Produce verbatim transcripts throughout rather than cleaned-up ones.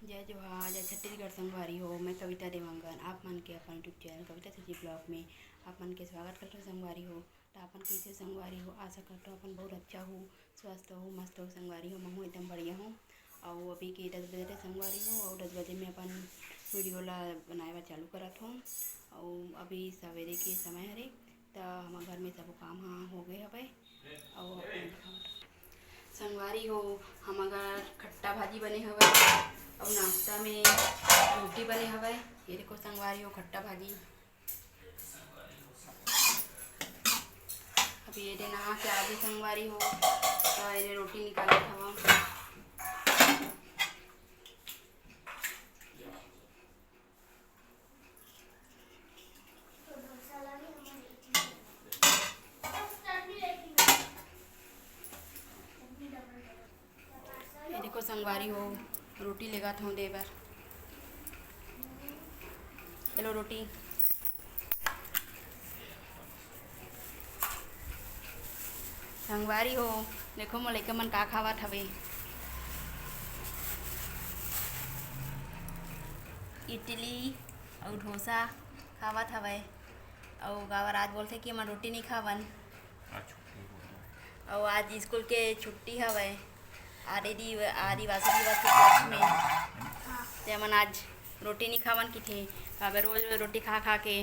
जय जोहार, जय छत्तीसगढ़ संगवारी हो। मैं कविता देवांगन, आप मन के अपन YouTube चैनल कविता सुजी ब्लॉग में आप मन के स्वागत करथों संगवारी हो। त अपन कइसे संगवारी हो, आशा करथों अपन बहुत अच्छा हो, स्वस्थ हो, मस्त हो संगवारी हो। महूँ एकदम बढ़िया हूँ। अउ अभी के दस बजे ले संगवारी हो, अउ दस बजे मैं अपन वीडियो ला बनाए बर चालू करत हूँ। अउ अभी सवेरे के समय हरे, त हमर घर में सबो काम ह हो गए हवय। अउ अपन संगवारी हो, हमर घर खट्टा भाजी बने हवय, अउ नाश्ता में रोटी बने हवय। ये देखो संगवारी हो, खट्टा भाजी। अभी ये दे नहा के आगे संगवारी हो, त ये दे रोटी निकालत हवं। ये देखो संगवारी हो, रोटी लेगत हूँ दे बर। चलो रोटी। संगवारी हो, देखो मोर लइका मन का खावत हवे। इडली अउ डोसा खावत हवय। अउ गाँव राज बोलथे कि हमन रोटी नइ खावन। आज छुट्टी होवत हे। अउ आज स्कूल के छुट्टी हवय, आदि-, आदिवासी दिवस के उपलक्ष्य में। ते हमन आज रोटी नइ खावन किथे, काबर रोज रोज रोटी खा खा के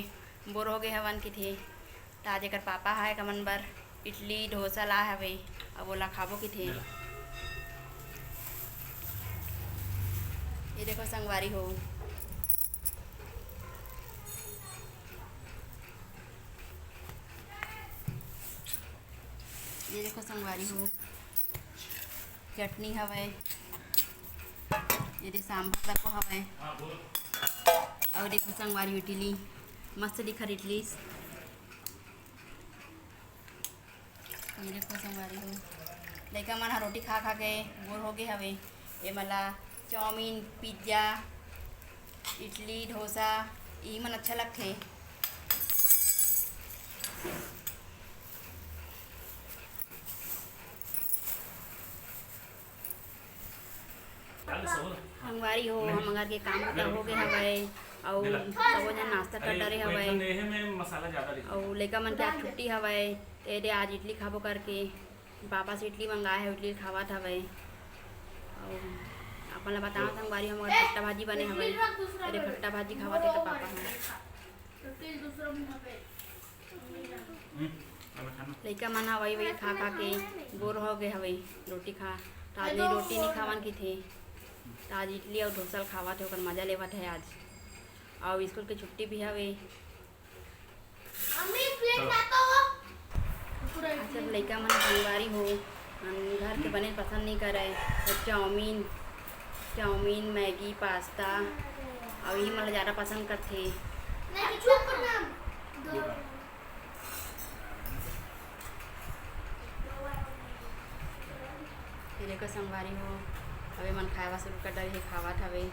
बोर हो गे हवन किथे। त आज एकर पापा ह हमन बर इडली डोसा लाए हवे, अब ओला खाबो किथे। ये देखो संगवारी हो, ये देखो संगवारी हो, चटनी हवय, ये दे सांभर तको हवय, अउ देखो संगवारी हो, इडली, मस्त दिखत इडली। ये देखो संगवारी हो, लइका मन ह रोटी खा खा के बोर हो गे हवे। ए मन ला चाउमीन, पिज्जा, इडली, डोसा, इही मन अच्छा लगथे। संगवारी हो, हमर घर के काम बूता हो गे हवय, अउ सबो झन नाश्ता कर डरे हवय, अउ लइका मन के आज छुट्टी हवय, त ए दे आज इडली खाबो करके पापा से इडली मंगाए हे, इडली खावत हवय। अउ अपन ला बताओ संगवारी, हमर खट्टा भाजी बने हवय, ए दे खट्टा भाजी खावत हे त पापा ह। लइका मन ह वही वही खा खा के बोर हो गे हवे, रोटी खा, त आज नहीं रोटी नहीं खावन किथे, त आज इडली अउ डोसा ल खावत हे, ओकर मजा लेवत हे आज। अउ स्कूल के छुट्टी भी हवे। आज सब लइका मन संगवारी हो, घर के बने पसंद नहीं करय, त चाउमीन, चाउमीन, मैगी, पास्ता, अउ इही मन ल जादा पसंद करथे। ये देखो संगवारी हो, अबे मन खाए बर शुरू कर डरे हे, खावत हवे।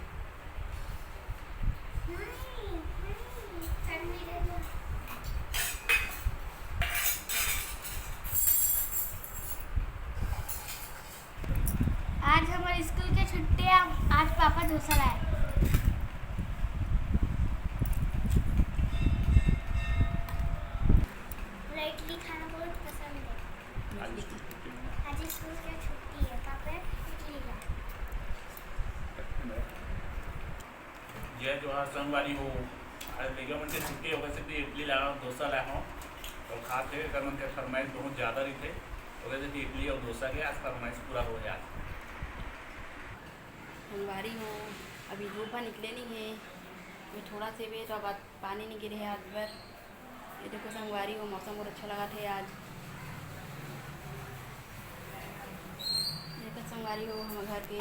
आज हमर स्कूल के छुट्टी हे, आज पापा डोसा लाए। मोला इडली खाना बहुत पसंद हे। आज स्कूल के छुट्टी हे, पापा इडली लाए। जय जोहार संगवारी हो। आज लइका मन के छुट्टी होगे से इडली लाए हों, डोसा लाए हों अउ खात हे। एकर मन के फरमाइश बहुत ज्यादा रहिथे, ओकर सेती इडली अउ डोसा के आज फरमाइश पूरा होगे आज। संगवारी हो, अभी धूप ह निकले नहीं हे, अभी थोड़ा से भी तो अब पानी नहीं गिरे हे आज बर। ये देखो संगवारी हो, मौसम बहुत अच्छा लगत हे आज। ये देखो संगवारी हो, हमर घर के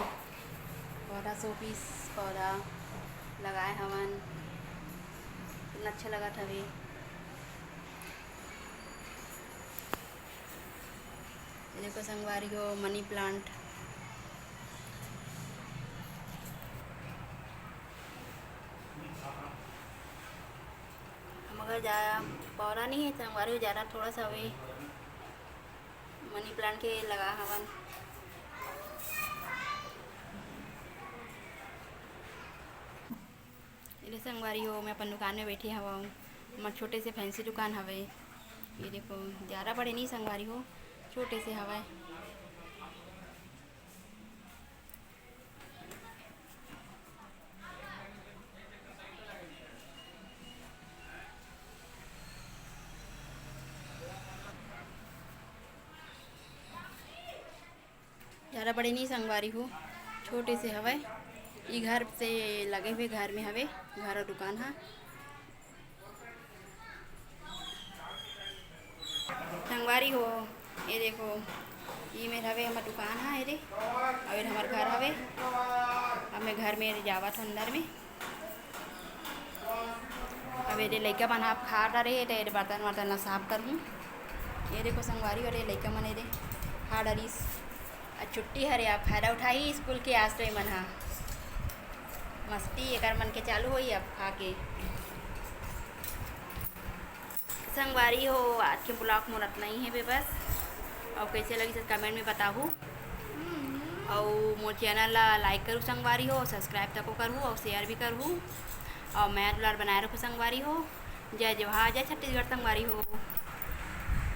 पौधा, शोपीस पौधा लगाए हवन, कितना अच्छा लगत हवे। ये देखो संगवारी हो, मनी प्लांट। हमर घर जा पौधा नहीं हे संगवारी हो, ज्यादा थोड़ा सा हवे। मनी प्लांट के लगा हवन। ले संगवारी हो, मैं अपन दुकान में बैठी हवं। हमर छोटे से फैंसी दुकान हवे। ये देखो, ज़्यादा बड़े नहीं संगवारी हो, छोटे से हवय। ज़्यादा बड़े नहीं संगवारी हो, छोटे से हवय। ई घर से लगे हुए घर में हवे, घर और दुकान हा। संगवारी हो, ये देखो, ये मेर हवे हमर दुकान हा, ये रे, और हमर घर हवे। अब मैं घर में जावत हूँ अंदर में। अब ये लइका मन आप खा डारे हे, तो ये बर्तन वर्तन ला साफ करहूँ। ये देखो संगवारी हो, ये लइका मन ये दे खा डारिस। आज छुट्टी हरे, आप फायदा उठाही स्कूल के, आज तो ये मन हा मस्ती एकर मन के चालू होई अब खा के। संगवारी हो, आज के ब्लॉग मोर अतना ही हे बे बस। और कैसे लगी तो कमेंट में बताहू। और मोर चैनल ला लाइक करू संगवारी हो, सब्सक्राइब तको करू और शेयर भी करू। और मया दुलार बनाए रखू संगवारी हो। जय जोहार, जय छत्तीसगढ़ संगवारी हो।